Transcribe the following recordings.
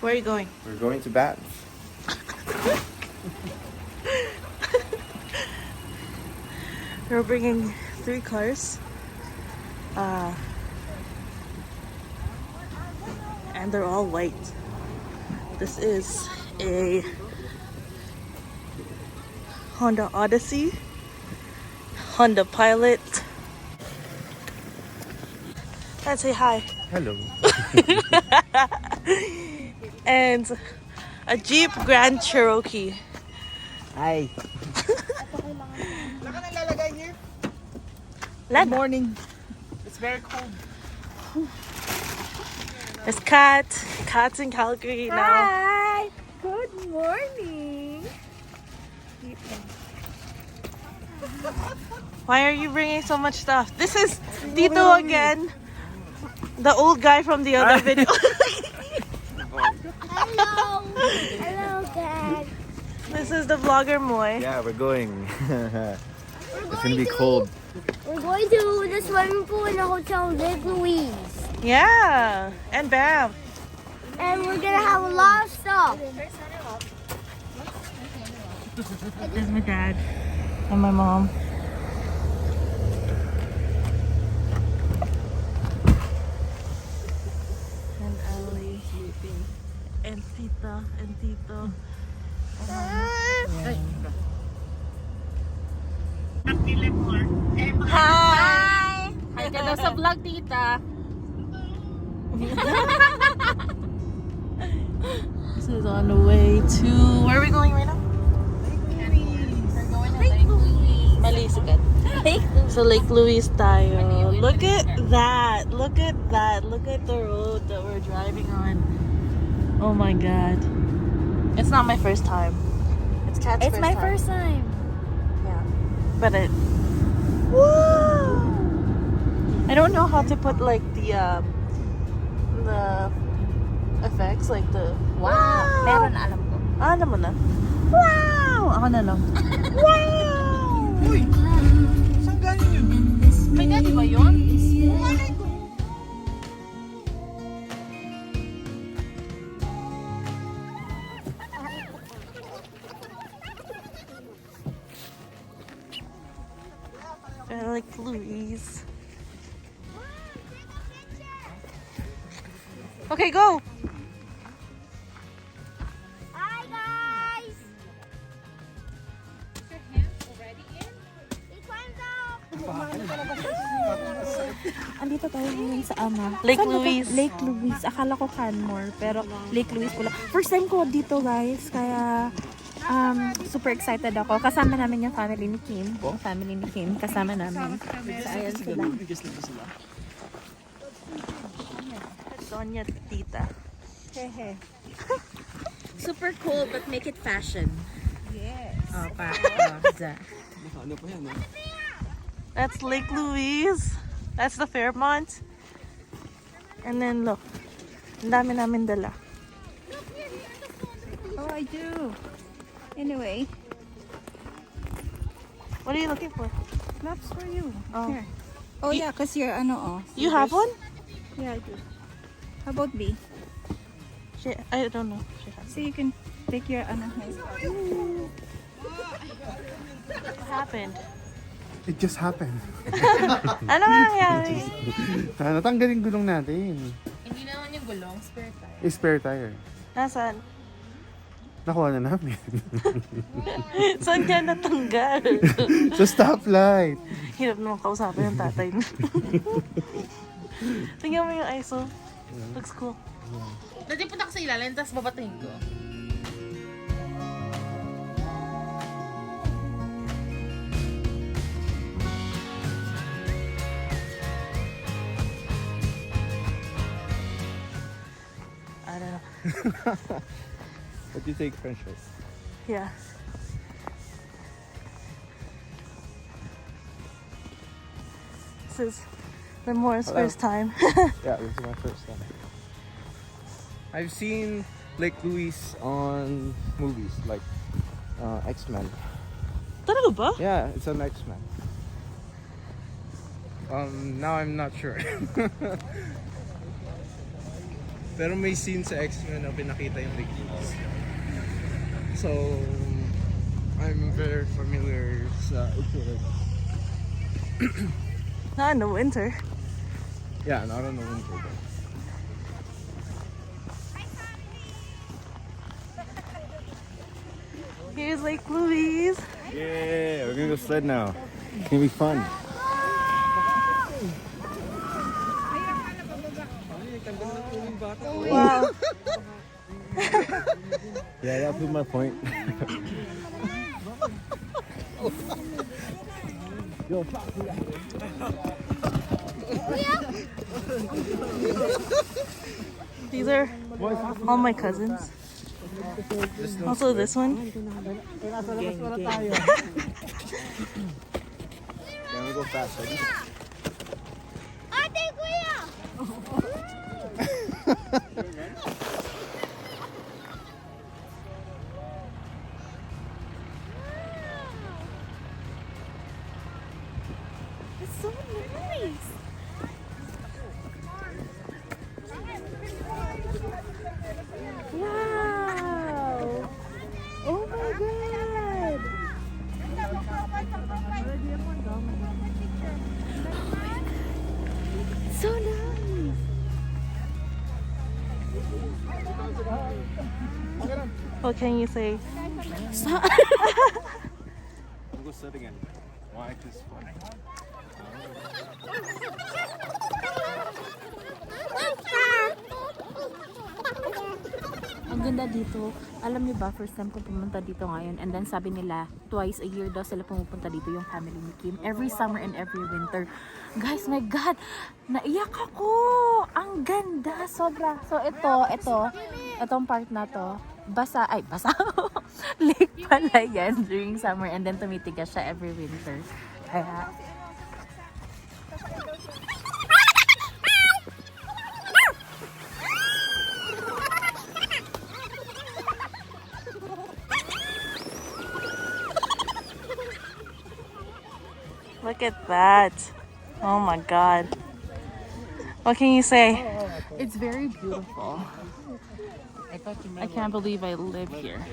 Where are you going? We're going to Banff. We're bringing 3 cars. And they're all white. This is a Honda Odyssey, Honda Pilot. Let's say hi. Hello. And a Jeep Grand Cherokee. Hi. Good Morning. It's very cold. There's Cats in Calgary now. Hi! Good morning! Why are you bringing so much stuff? This is Tito again. The old guy from the other video. Hello! Hello, Dad. This is the vlogger Moy. Yeah, we're going. It's gonna be cold. We're going to the swimming pool in the hotel Lake Louise. Yeah, and bam. And we're gonna have a lot of stuff. There's my dad and my mom. And Ali. And Tita and Tito. Hi! Hi ka daw sa vlog, tita. This is on the way to... Where are we going right now? We're going to Lake Louise. Malisikat. So Lake Louise tayo. Look at that. Look at that. Look at the road that we're driving on. Oh my god. It's not my first time. It's Kat's It's my first time. Yeah. But it... Woo! I don't know how to put like the effects, like the... Wow! Meron alam ko. Alam mo na. Wow! Ako na lang. Wow! Uy! Saan galing yun? May daddy ba yun? Like Louise. Okay, go! Hi, guys! Your hands already in? It went out! Andito tayo ngayon sa Lake Saan ba to? Louise. Lake Louise. Akala ko Canmore, pero Lake Louise pula. First time ko dito, guys. Kaya super excited ako. Kasama namin yung family ni Kim. Buong family ni Kim. Kasama namin. So, ayan sila. Sonia Tita. Super cool, but make it fashion. Yes. Oh, That's Lake Louise. That's the Fairmont. And then look, ang dami namin dala. Oh, I do. Anyway, What are you looking for? maps for you. Oh. Here. Oh, yeah, because you're, You have one? Yeah, I do. How about B? I don't know. She has. So you can take your, What happened? It just happened. Ano nga nangyari? Natanggal yung gulong natin. Hindi naman yung gulong, spare tire. Spare tire. Nasaan? Nakuha na namin. Saan ka natanggal? Sa stoplight. Hirap naman kausapin ng tatay mo. Tingnan mo yung ISO. Looks cool. Dati punta ko sa ilalim, tapos babatingin ko. I don't know. But you take French fries. Yeah. This is Lemore's Hello. first time. Yeah, this is my first time. I've seen Lake Louise on movies like X-Men. Talaga ba? Yeah, it's an X-Men. Now I'm not sure. Pero may scene sa X-Men na pinakita yung Lake Louise. So, I'm very familiar sa itsura. Not in the winter. Yeah, not in the winter. Here's Lake Louise. Yeah, we're gonna go sled now. It's gonna be fun. Wow. Yeah, that proved my point. These are all my cousins. Also this one. Can we go fast? Ready? Ate, kuya! It's so nice. Wow. Oh my god. So nice. What can you say? We'll go sled again. Why? Because fun. Ang ganda dito. Alam niyo ba, first time ko pumunta dito ngayon, and then sabi nila, twice a year daw sila pumupunta dito, yung family ni Kim. Every summer and every winter. Guys, my God! Naiyak ako! Ang ganda! Sobra! So itong part na to, basa. Lake pala yan during summer, and then tumitigas siya every winter. Kaya, Look at that. Oh my god. What can you say? it's very beautiful. I can't believe I live here.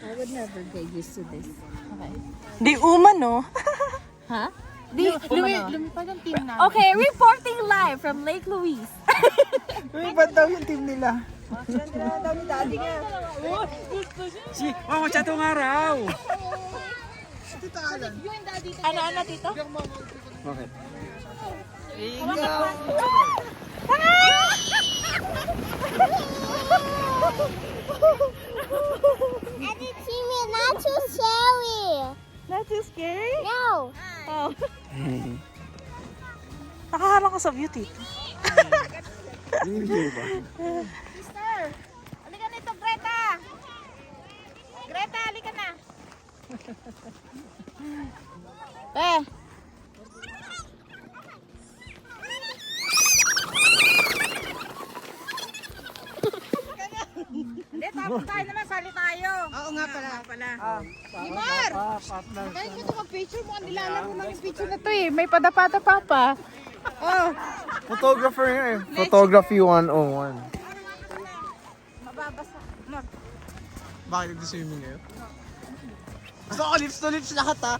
I would never get used to this. Okay. Di umano. Huh? Lumipad ang team namin. Okay, reporting live from Lake Louise. Lumipad daw yung team nila. Si, Mama Chateau nga raw! Ano, tito? Bakit? Ate, Timmy, not too scary. Not too scary? No. Oh. Nakaharang ka sa beauty. Sister, halika nito, Greta. Greta, halika na. Hindi, tapos tayo naman, sali tayo. Oo nga pala. Imar! Kaya ko ito mag-picture mo. Ang nilalang ko ng picture na to eh. May padapa-dapa pa. Oh. Photographer nga eh. Photography 101. Mababasa. Bakit nag-swimming ngayon? Gusto ko lips to lips lahat ha.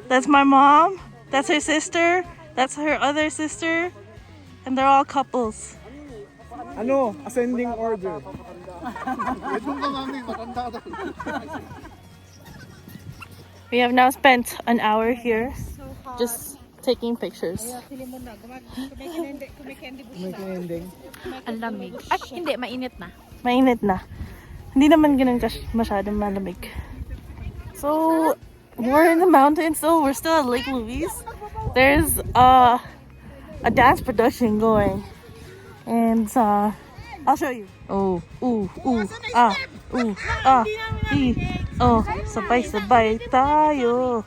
That's my mom. That's her sister. That's her other sister. And they're all couples. Ano? Ascending order. We have now spent an hour here just taking pictures. Ending. Ang lamig. Ay, hindi, mainit na. Mainit na. Hindi naman ganun masyadong malamig. So, we're in the mountains, so we're still at Lake Louise. There's a dance production going. And I'll show you. Oh, ooh, sabay-sabay tayo.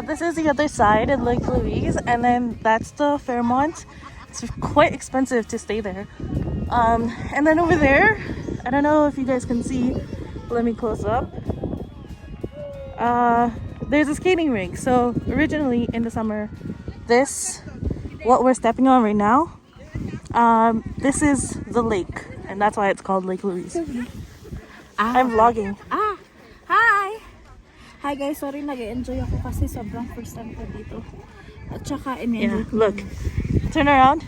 This is the other side of Lake Louise, and then that's the Fairmont. It's quite expensive to stay there. And then over there, I don't know if you guys can see. Let me close up. There's a skating rink. So originally in the summer, this what we're stepping on right now, this is the lake, and that's why it's called Lake Louise. I'm vlogging. Hi! Hi guys, sorry nag-enjoy ako kasi sobrang first time ko dito. At saka in-enjoy ko. Look, turn around.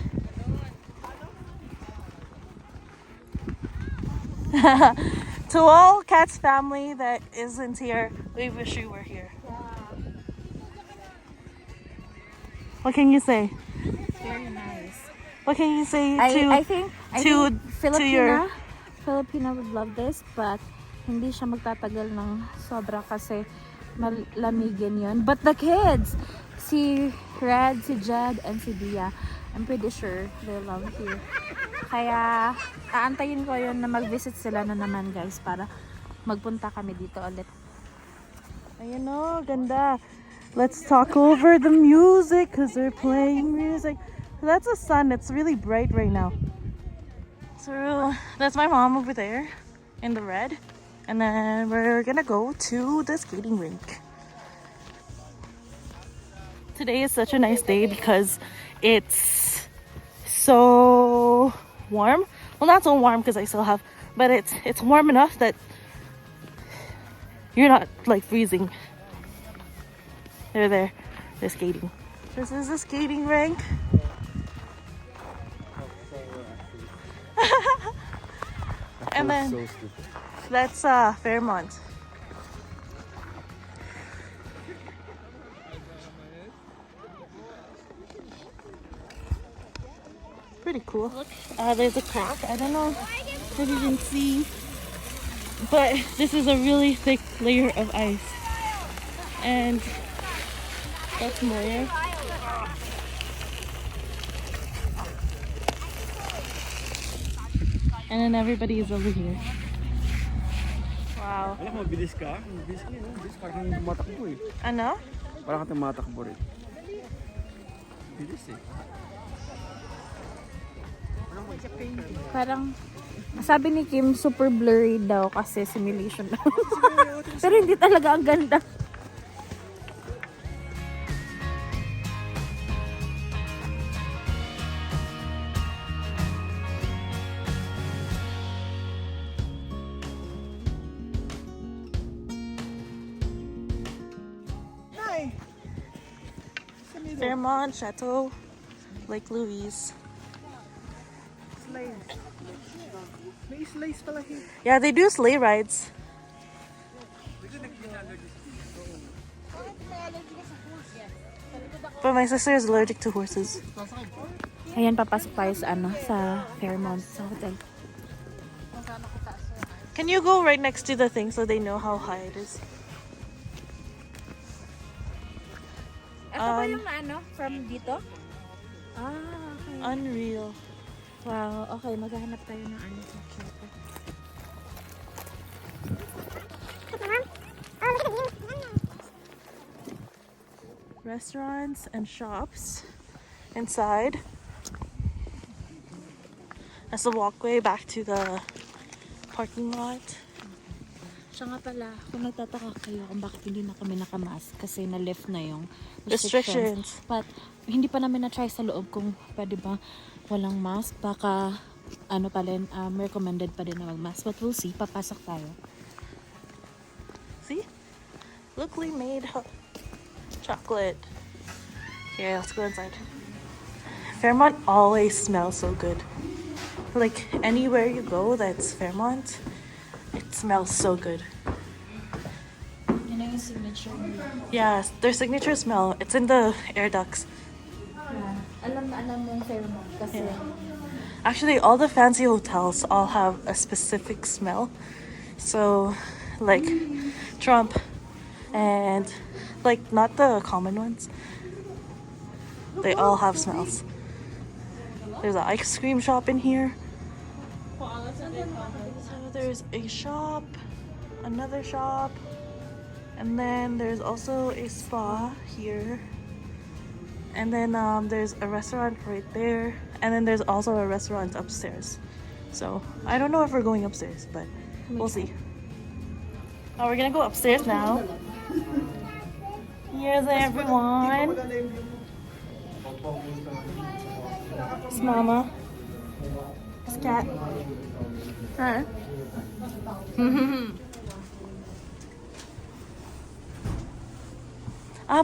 To all Kat's family that isn't here, we wish you were here. What can you say? Very nice. What can you say I think your... Filipina would love this, but hindi siya magtatagal ng sobra kasi malamigin yun. But the kids, si Red, si Jed, and si Dia, I'm pretty sure they love here. Kaya, aantayin ko yun na mag-visit sila na naman guys para magpunta kami dito ulit. Ayun o, ganda. Let's talk over the music because they're playing music. That's the sun. It's really bright right now. So, that's my mom over there in the red. And then we're gonna go to the skating rink. Today is such a nice day because it's so warm. Well, not so warm because I still have, but it's warm enough that you're not like freezing. They're skating. This is the skating rink. And then So stupid. that's Fairmont. Pretty cool. Look, there's a crack. I don't know if you can see, but this is a really thick layer of ice. And that's more. And then everybody is over here. Wow. Alam mo, mabilis ka? Mabilis ka, mabilis. Parang tumatakbo eh. Ano? Parang ka tumatakbo rin. Bilis eh. Parang, sabi ni Kim, super blurry daw kasi simulation daw. Pero hindi talaga ang ganda. Fairmont Chateau Lake Louise. May slice pala here. Yeah, they do sleigh rides. But my sister is allergic to horses. Ayan, papasok tayo sa sa Fairmont, sa hotel. Can you go right next to the thing so they know how high it is? Ito ba yung from dito? Okay. Unreal. Wow, okay, maghahanap tayo ng sa Kyoto. Restaurants and shops inside. That's the walkway back to the parking lot. Siya nga pala, kung nagtataka kayo kung bakit hindi na kami nakamask kasi na-lift na yung Restrictions. But hindi pa namin na-try sa loob kung pwede ba walang mask. Baka recommended pa din na mag-mask. But we'll see. Papasok tayo. See? Locally made chocolate. Here, let's go inside. Fairmont always smells so good. Like anywhere you go that's Fairmont, it smells so good. Yun na yung signature nila. Yeah, their signature smell. It's in the air ducts. Alam na alam mo yung Fairmont kasi Actually, all the fancy hotels all have a specific smell. So, like Trump and like not the common ones. They all have smells. There's an ice cream shop in here. So there's a shop, another shop, and then there's also a spa here. And then there's a restaurant right there. And then there's also a restaurant upstairs. So I don't know if we're going upstairs, but we'll see. Oh, we're gonna go upstairs now. Here's everyone. It's Mama. It's Cat. Huh?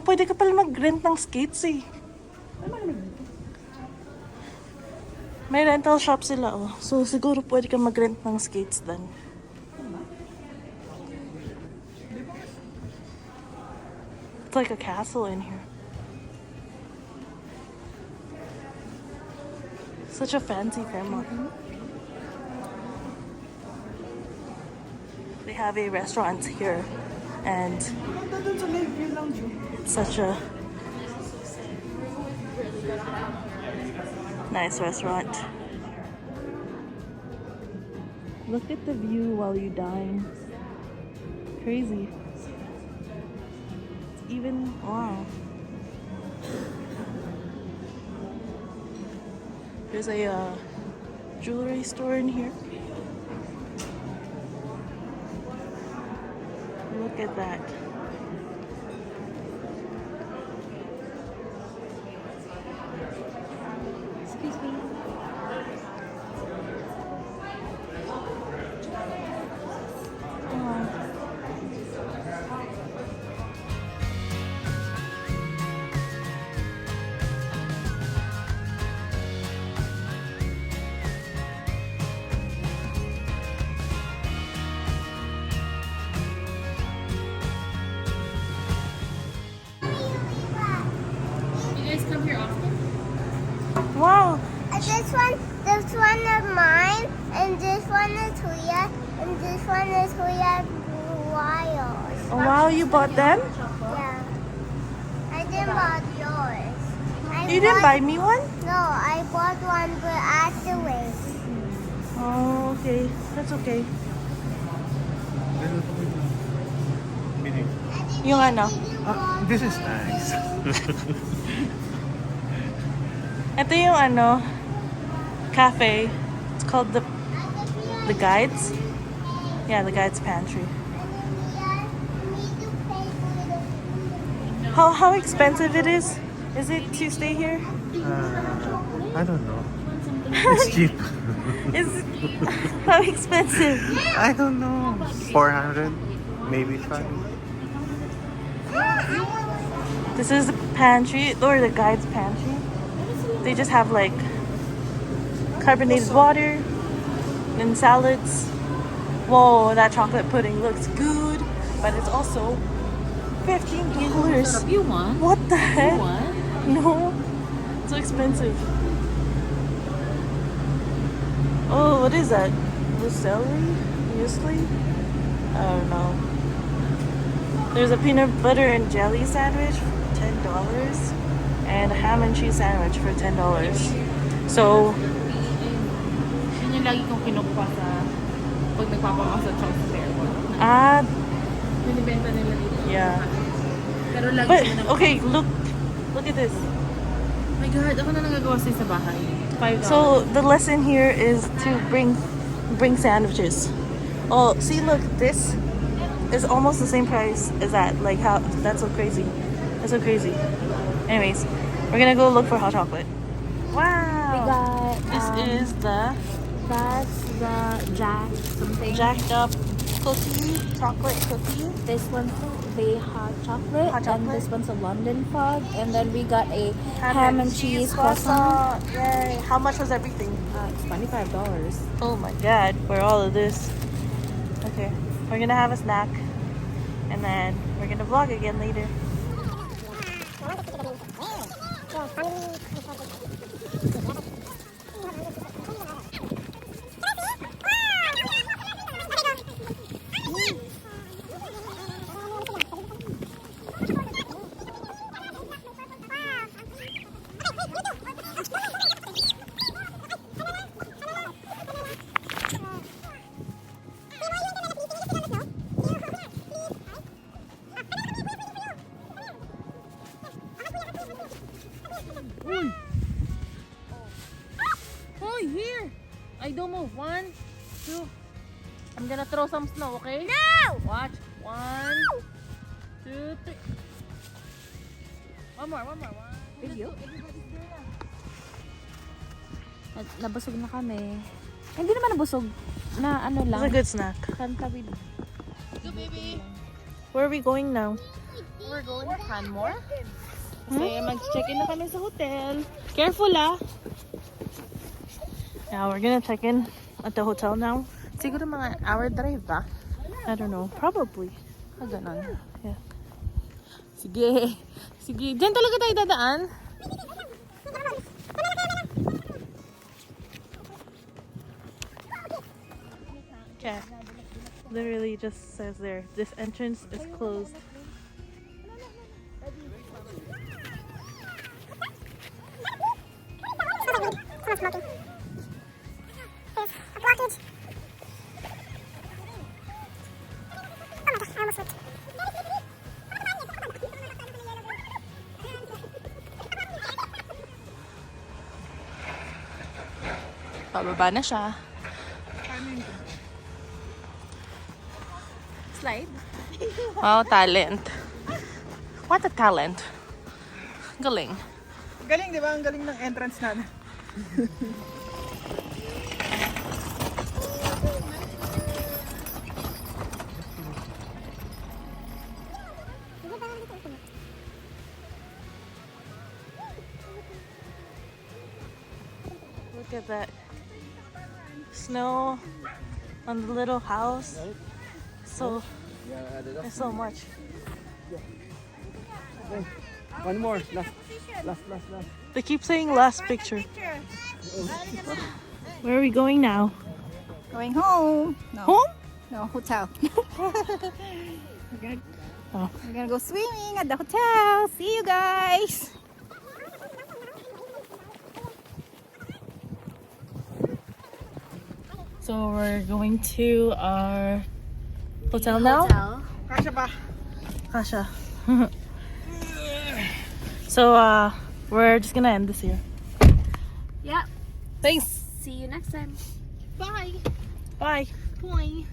Pwede ka pala mag-rent ng skates eh. May rental shop sila oh. So siguro pwede ka mag-rent ng skates dan. It's like a castle in here. Such a fancy Fairmont. They have a restaurant here and it's such a nice restaurant. Look at the view while you dine. Crazy. Even wow. There's a jewelry store in here. Look at that. Excuse me. Wow. This one is mine, and this one is Huya, and this one is Huya Wiles. Oh, wow, you bought them? Yeah. I didn't buy yours. You didn't buy me one? No, I bought one, but afterwards. Oh, okay. That's okay. Yung ano? This is nice. Ito yung ano, cafe. It's called the Guides. Yeah, the Guides Pantry. How expensive it is? Is it to stay here? I don't know. It's cheap. Is how expensive? I don't know. 400, maybe 5. This is the pantry or the Guides Pantry. They just have like carbonated water and salads. Whoa, that chocolate pudding looks good, but it's also $15. You want? What the heck? You want? No, so expensive. Oh, what is that? The celery? Muesli? I don't know. There's a peanut butter and jelly sandwich for $10 and a ham and cheese sandwich for $10. So, Yun yung lagi kong kinukuha sa pag nagpapamasa sa Fairmont. Binibenta nila dito. yeah. Pero lagi But, sila ng- okay, look at this. Oh my God, ako na nagagawa sa'yo sa bahay. $5. So, the lesson here is to bring sandwiches. Oh, see, look, this is almost the same price as that. Like, how, that's so crazy. That's so crazy. Anyways, we're gonna go look for hot chocolate. Wow. We got, This is the that's the Jack something. jacked up cookie, chocolate cookie. This one's the hot chocolate, Hot and chocolate. this one's a London fog, and then we got a ham and cheese croissant. Yay. How much was everything? It's $25. Oh my god, for all of this. Okay, we're gonna have a snack and then we're gonna vlog again later. Hoy, here! I don't move. 1, 2. I'm gonna throw some snow, okay? No! Watch. 1, 2, 3. One more. 1. Video? Nabusog na kami. Hindi naman nabusog. Na ano lang. It's a good snack. Nakakabilib. Where are we going now? We're going to Canmore. Kasi mag-check-in na kami sa hotel. Careful ah! Yeah, we're gonna check in at the hotel now. Siguro mga hour drive ba? I don't know. Probably. Ganon. Yeah. Sige. Sige. Diyan talaga tayo dadaan. Okay. Literally just says there, this entrance is closed. Pababa na siya. Slide. Wow, talent. What a talent. Galing. Galing, di ba? Ang galing ng entrance natin. Look at that snow on the little house. So, there's so much. One more. Last. They keep saying last picture. Where are we going now? Going home. No. Home? No, hotel. Oh. We're gonna go swimming at the hotel. See you guys. So we're going to our hotel now. Kasha pa. Kasha. So we're just gonna end this here. Yeah. Thanks. See you next time. Bye. Bye. Bye.